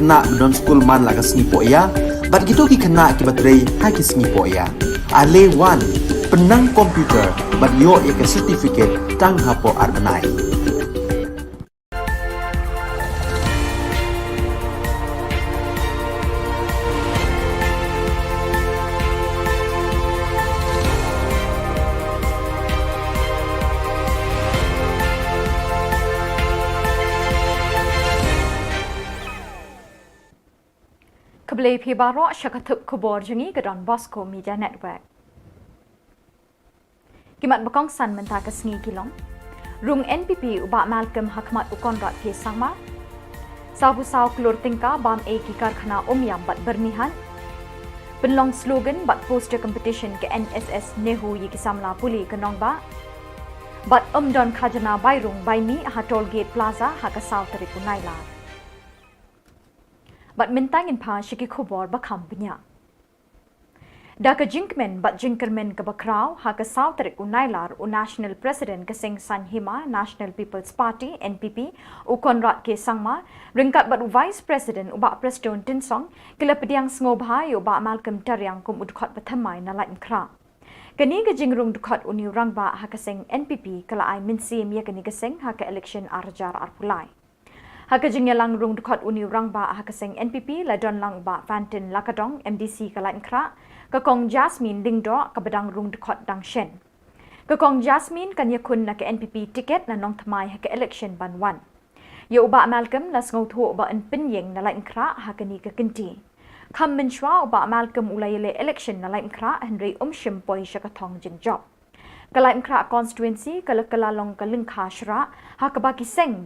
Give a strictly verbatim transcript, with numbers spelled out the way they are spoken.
khynnah ba don skul man la ka sngi poh ïa bad kito ki khynnah kiba trei ha ki sngi poh ïa. Ale wan, pynnang computer bad ïoh ïa ka certificate tang hapoh ar bnai. Khublei phi baroh sha ka thup khubor jong ngi ka Don Bosco Media Network. Ki mat ba kongsan mynta ka sngi ki long: Rung N P P u Bah Malcolm ha khmat u Conrad K Sangma. Saw phew saw klur tyngka bam ei ki karkhana Umiam bad Byrnihat. Pynlong slogan bad poster competition ka N S S NEHU ïa ki samla pule ka nongbah. Bad ym don khajna bai rung bai mih ha Toll Gate Plaza ha ka saw tarik u Nailar. Bad mynta ngin phai sha ki khubor ba kham bniah. Da ka jingkmen bad jingkyrmen kaba khraw, ha ka saw tarik u Nailar, u National President ka seng Saiñhima National People's Party, N P P, u Conrad K Sangma, ryngkat bad u Vice President u Bah Prestone Tynsong, ki la pdiang sngewbha ïa u Bah Malcolm Tariang kum u dkhot ba thymmai na Laitumkhrah. Kane ka jingrung dkhot une u rangbah ha ka seng N P P ka la ai mynsiem ïa kane ka seng ha ka election ar hajar arphew lai. Ha ka jingïalang rung dkhot une u rangbah ha ka seng N P P la don lang u Bah Fantin Lakadong, M D C ka Laitumkhrah, ka Kong Jasmine Lyngdoh kaba dang rung dkhot dang shen. Ka Kong Jasmine kan ïakhun na ka N P P ticket na Nongthymmai ha ka election ban wan. Ïa u Bah Malcolm la sngewthuh ba yn pynïeng na Laitumkhrah ha kane ka kynti. Kham mynshuwa u Bah Malcolm u la ïaleh election na Laitumkhrah hynrei um shym poi sha ka thong jingjop. Ka Laitumkhrah constituency ka la kylla long ka lyngkha shrah ha kaba ki seng